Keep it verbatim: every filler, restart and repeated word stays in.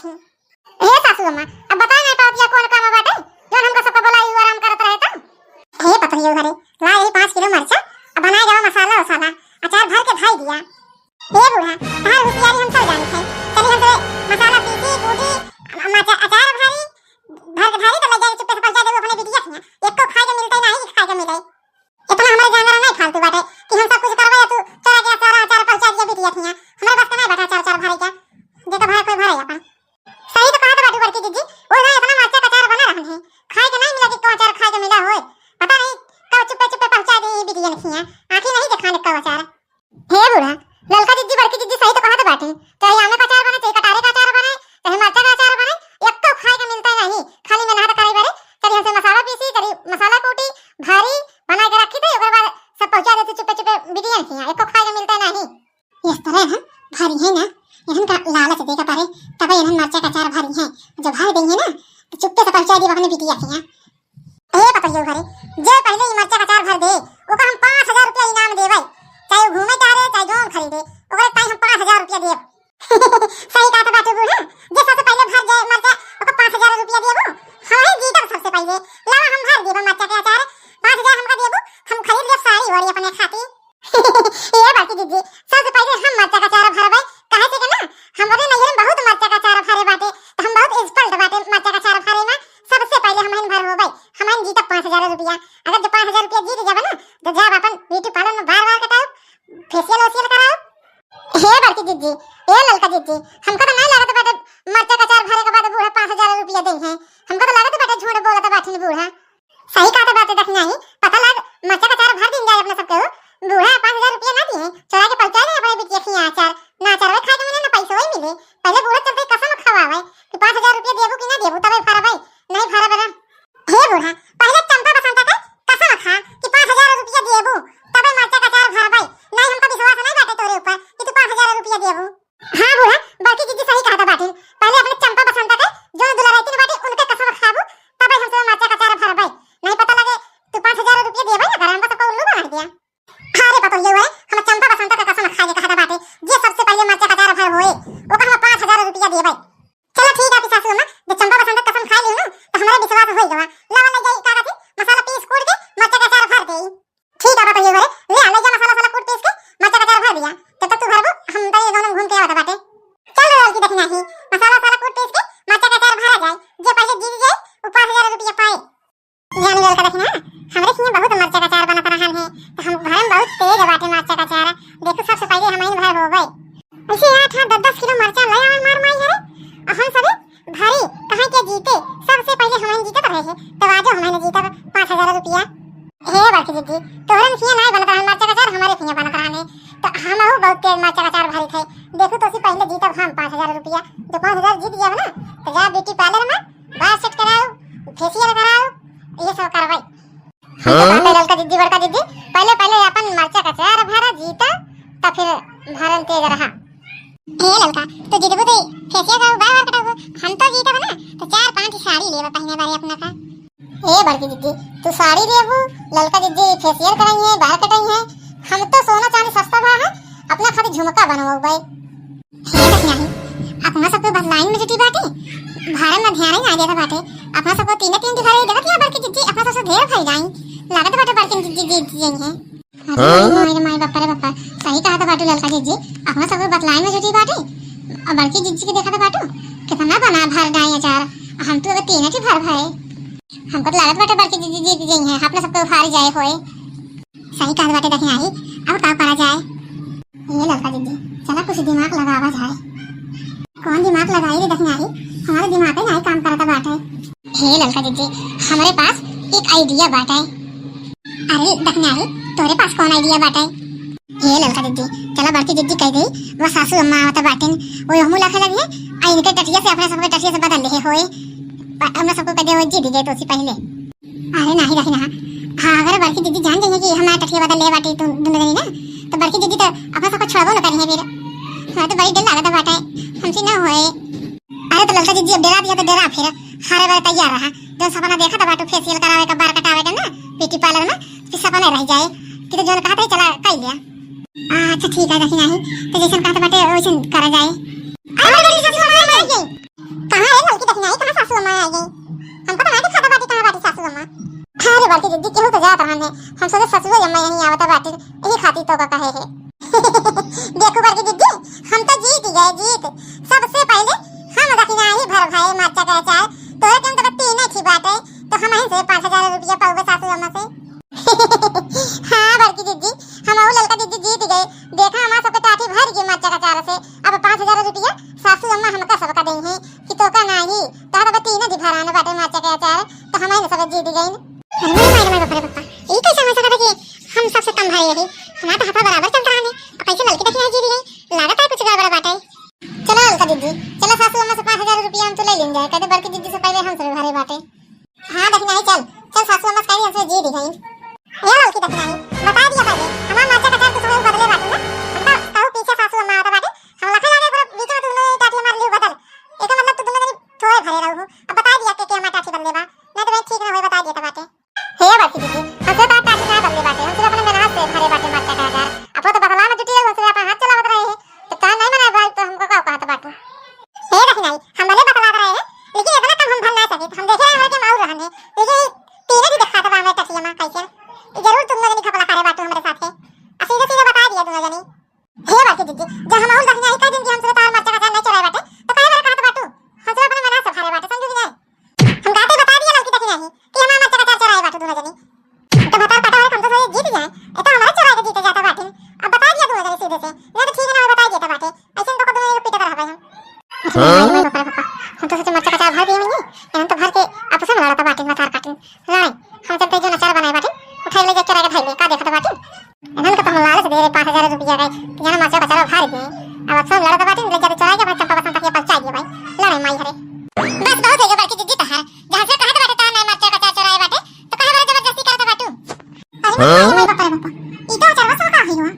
हे सासू अम्मा, अब बताए नहीं पावत या कौन काम बाटे, जौन हमका सबका बोलाई आराम करत रहे त। हे पतोहियो घरे, ला यही पाँच किलो मरचा, अब बनाए जावा मसाला उसाला, अचार भर के धाई दिया। हे बूढ़ा, तहार होशियारी हम सब जानत है। चली हम सब मसाला पीसी, कूटी, मरचा, अचार भारी, भर के धारी तो ले जाए, चुप्पे से पहुंचा देबू अपने बिटिया के यहाँ। एको खाए के मिलते नहीं, खाए के मिले। इतना हमारे जांगर नहीं फालतू बाटे कि हम सब कुछ करबे, तू चोरा के अचार, अचार पहुंचा दिया बिटिया के यहाँ। हमारे बस के नहीं बाटे अचार, अचार भरे का। देखा भरा कोई भरे अपन। सही तो कहत बाटू बड़की दीदी, वो ना इतना मरचा का अचार बना रहन है, खाए के नहीं मिला कि को अचार खाए के मिला होए। पता नहीं कब चुप्पे चुप्पे पहुंचा दे ई बिटियन खिया, आंखें नहीं देखाने कब अचार। हे बूढ़ा, ललका दीदी बड़की दीदी सही तो कहत बाटे, चाहे आमे का अचार बने, चाहे कटारे का अचार बने, चाहे मरचा का अचार बने, एक्को खाए के मिलता नहीं, खाली मेहनत करे बरे। चली हमसे मसाला पीसी, चली मसाला कूटी, भारी बना के रखी थे, ओकर बाद सब पहुंचा देती चुप्पे चुप्पे बिटियन खिया, एक्को खाए के मिलता नहीं। इस तरह हम भरी है ना, इन्हन का लालच दे के परे, तबे इन्हन मरचा का अचार भरी है। जब भर देंगे ना, तो चुप्पे से पहुंचा दिए अपने बिटिया के यहाँ। ए पतोहियो घरे, जे पहले ई मरचा का अचार भर दे, ओका हम पाँच हजार रुपया इनाम देबै। चाहे वो घूमे टहरे, चाहे जौन खरीदे, ओकरे ताई हम पाँच हजार रुपया देब। सही कहत बाटे बूढ़ा, जे सबसे पहले भर जाए मरचा, ओका पाँच हजार रुपया देबो। हम ही जीतब सबसे पहले, लावा हम भर देबो मरचा के अचार, पाँच हजार हमका देबो, हम खरीद लेब साड़ी वाड़ी अपने खातिर। ए बड़की दीदी, सबसे पहले हम मरचा का अचार भरबै, काहे से के ना, हमरे नैहर में बहुत मरचा का अचार भरे बाटे, तो हम बहुत expert बाटे मरचा का अचार भरे में। सबसे पहले हमहिन भर होबै, हमहिन जीतब पाँच हजार रुपया। अगर जो पाँच हजार रुपया जीत जाबे ना, तो जाब अपन beauty parlour में बार बार कटाउब, facial वेशियल कराउब। हे बड़की दीदी, ए ललका दीदी, हमका तो नहीं लागत बाटे मरचा का अचार भरे के बाद बूढ़ा पाँच हजार रुपया दे हैं। हमका तो लागत बाटे झूठ बोलत बाटिन बूढ़ा। सही कहत बाटे दखिनाही, पता लाग मरचा का अचार भर दिन जाए अपने सबके हो। बूढ़ा पाँच हजार रुपया ना दिए, चोरा के पहुंचा दे अपने बिटिया खिया अचार। ना अचार खाए के मिले, ना पैसा वही मिले। पहले बूढ़ा चलते कसम खवावे कि पाँच हजार रुपया देबू कि ना देबू, तबे भरबै, नहीं भरबै ना। हे बूढ़ा, पहले चंपा बसंता के कसम खा कि पाँच हजार रुपया देबू, तबे मरचा का अचार भरबै। नहीं हमका विश्वास नहीं बाटे तोरे ऊपर कि तू पाँच हजार रुपया देबू। हाँ बूढ़ा, बड़की दीदी सही कहत बाटे। पहले अपने चंपा बसंता के, जो दुलराइतिन बाटे, उनके कसम खाबू, तबे हम सब मरचा का अचार भरबै। नहीं पता लगे, तू पाँच हजार रुपया देबै ना, घर में सबको उल्लू बना दिया। अरे पतोहियो रे, हम चंपा बसंता के कसम खा के कहत बाटे, जे सबसे पहले मरचा का अचार भर होए, ओका हम पाँच हजार रुपया देबै। चलो ठीक है, सासू अम्मा, जब चंपा बसंता के कसम खा ली ना, तो हमारा विश्वास हो गवा। लावा ले जाई, का कहती, मसाला पीस कूट के मरचा का अचार भर देई। ठीक है, बताइए घरे, ले आ, ले जा मसाला, मसाला कूट पीस के, मरचा का अचार भर दिया। जब तक तू भरबू, हम तनी दोनों घूम के आवत बाटे। चल रे ललकी दखिनाही, मसाला, मसाला कूट पीस के, मरचा का अचार भरा जाए। जे पहले जीत जाए, वो पाँच हजार रुपया पाए। जान ललका दखिना, हमरे हियां बहुत मरचा का अचार बनत रहन है, तो हम घर में बहुत तेज बाटे मरचा का अचार। देखो, सबसे पहले हमहिन भर हो गए। ऐसे आठ, आठ, दस, दस किलो मरचा ले आवे मार माई घरे, और हम सबे भारी कहाँ के जीते, सबसे पहले हमन जीतत रहे हैं, तो आजो हमन जीतब पाँच हजार रुपया। हे बड़की दीदी, तोहरे में हियां नाय बनत रहन मरचा का अचार, हमारे हियां बनत रहन है, तो हम बहुत तेज मरचा का अचार भरी थे। देखो तो सी पहले जीतब हम पाँच हजार रुपया, जो पाँच हजार जीत जाब ना, तो जा beauty parlour में बाल set कराओ, facial कराओ, ये सब करवाई। हाँ? पहले ललका दीदी, बड़का दीदी, पहले, पहले अपन मरचा का अचार भरा जीता, तो फिर भरन तेज रहा। ए ललका, तू जीतबू तो facial कराऊ, बाल वाल कटाऊ। हम तो जीतब ना, तो चार पांच साड़ी लेबा पहने बारे अपना का। ए बड़की दीदी, तू साड़ी लेबू, ललका दीदी facial कराई है, बाल कटाई है। हम तो सोना चांदी सस्ता भा है, अपना खातिर झुमका बनवाऊ बाई। हे दखिनाही, अपना सबके बदलाइन में जुटी बाटे, भरे में ध्यान ही ना देता बाटे। अपना सबको तीन तीन ठो भरे देवत या बड़की दीदी, अपना सबसे ढेर भर जाई। लागत बाटे बड़की दीदी जीत जाई है। अरे हाँ? माई रे माई, बापा रे बापा, सही कहत बाटू ललका जीजी, अपना सब बतलाए में जुटी बाटे। और बड़की जीजी के देखत बाटू, कितना बना भर डाई अचार, हम तो अगर तीन ही भर भरे। हमको तो लागत बाटे बड़की जीजी जीत गई हैं, अपना सबको उफारी जाए होए। सही कहत बाटे दखिनाही, अब का करा जाए? ये ललका जीजी, चला कुछ दिमाग लगावा जाए। कौन दिमाग लगाई रे दखिनाही, हमारे दिमाग ही नहीं काम करता बाटे। हे ललका जीजी, हमारे पास एक idea बाटे। अरे दखिनाही, तोरे पास कौन idea बाटे? हे ललका दीदी, चला बड़की दीदी कह दे, वो सासू अम्मा आवत बाटिन, वो हमू लाखे लगी है, आ इनके टटिया से अपने सबके टटिया से बदल ले होए, प-, अपने सबको कह दे, वो जीत गए तो सी पहले। अरे नाही दखिना, हाँ, अगर बड़की दीदी जान जाइए कि हमारे टटिया बदल ले बाटी तू दोनों जनी ना, तो बड़की दीदी तो अपना सबको छोड़बो न करी है फिर। हमें तो बड़ी डर लागत बाटे, हमसे ना होए। अरे तो ललका दीदी अब डरा दिया तो डरा फिर, हारे बारे तैयार रहा। जौन सपना देखत बाटू facial करावे का, बार कटावे का ना, beauty parlour में, फिर सपना रह जाए कि तो जौन कहत है चला कर लिया। अच्छा ठीक है दखिनाही, तो जैसन कहत बाटे वैसन करा जाए। अरे, अरे, अरे, अरे, अरे, अरे, अरे, बड़की दीदी, केहू तो जात रहन है, हम सोचे ससुरो अम्मा यहीं आवत बाटिन, यही खातिर तोका कहे है। देखू बड़की दीदी, हम तो जीत गए, जीत। सबसे पहले हम दखिनाही भरब है मरचा के अचार, तोरे के हम तो तीन ही बाटे, तो हम यहीं से पाँच हजार रुपया पाउबे सासू अम्मा से। हाँ बड़की दीदी, हम और ललका दीदी जीत गए। देखा, हमार सबके टाटी भर गई मरचा के अचार से। अब पाँच हजार रुपया सासू अम्मा हमका सबका देई हैं कि तोका नाही, तोहरा तो तीन ही भरान बाटे मरचा के अचार, तो हम ही सब जीत गइन। अरे माय रे माय, बाप रे बाप, ई कैसे हो सकता कि हम सबसे कम भरे रही? हमार तो हाथा बराबर चलत रहने, अब कैसे ललकी दखिनाही जीत गई? लागत है कुछ गड़बड़ बाटे। चलो ललका दीदी, चलो सासू अम्मा से पाँच हजार रुपया हम तो ले लेंगे, कहते बड़की दीदी से पहले हम सब भरे बाटे। हाँ दखिनाही, चल चल, सासू अम्मा से कहीं हमसे जीत गई। ए ललकी दखिनाही, बता दिया पहले, हमार मरचा के अचार कुछ बदले बाटे ना? हम तो कहू पीछे सासू अम्मा आवत बाटे, हम लखे लागे पूरा बीच में तू दोनों टाटी हमार लियो बदल। एकर मतलब तू दोनों जनी थोड़े भरे रहू। अब बता दिया के, के हमार टाटी बदले बा, नहीं तो भाई ठीक ना होई, बता दिया तो बाटे। हे बड़की दीदी, हमसे तो टाटी ना बदले बाटे, हमसे अपने मेहनत से भरे बाटे मरचा के अचार। अब वो तो बदला में जुटी है, हमसे अपन हाथ चलावत रहे हैं, तो तोहार नहीं मना भाई, तो हमको का कहत बाटू? हे दखिनाही, हम भले बतलात रहे हैं, लेकिन इतना कम हम भर ना सकित। हम देखे रहे हमरे के माऊ रहन है, तो ये तीनों भी दिखात बा हमें टटिया में कैसे। ये जरूर तुम लोग घपला करे बाटू हमरे साथे। आ सीधे सीधे बता दिया दोनों जनी। हे बड़की दीदी, जब हम और दखिनाही कह दिन कि हमसे तार मरचा का अचार नहीं चोराए बाटे, तो काहे बारे कहत बाटू? हमसे अपने मना से भरे बाटे, समझू कि नहीं? हम गाते बता दिया ललकी दखिनाही कि हमार मरचा का अचार चोराए बाटू दोनों जनी। तो भतार काटा है, हम तो सोचे जीत जाए। ये तो हमारे चोराए के जीते जाता बाटिन। अब बता दिया दोनों जने सीधे से। नहीं तो ठीक है ना, बता दिया था बाटे। ऐसे तो कदम में पीटे रहबे हम। अरे हाँ? माय रे माय, बाप रे बाप। हम तो सोचे मरचा का अचार भर दिए होंगे। हम तो भर के आपस में लड़ता बाटिन, भतार काटिन। लड़ाई। हम जब जो अचार बनाए बाटिन, उठाई ले जाके चोराए के भाई ले, का देखता बाटिन? इन्हन का तो हम लालच दे रहे पाँच हजार रुपया का, कि जाना मरचा का अचार भर दिए। अब सब लड़ता बाटिन, ले जाके चोराए के भाई, चंपा बसंत के पहुंचा दिए भाई। लड़ाई माई हरे। बस बहुत हो गया बड़की दीदी तहार। जहाँ से कहा तो बाटे तार नहीं मरचा का अचार चोराए बाटे, तो कहे वाला जबरदस्ती करत बाटू? अरे हाँ? बाप रे बाप, ई तो अचारवा सब का है हुआ?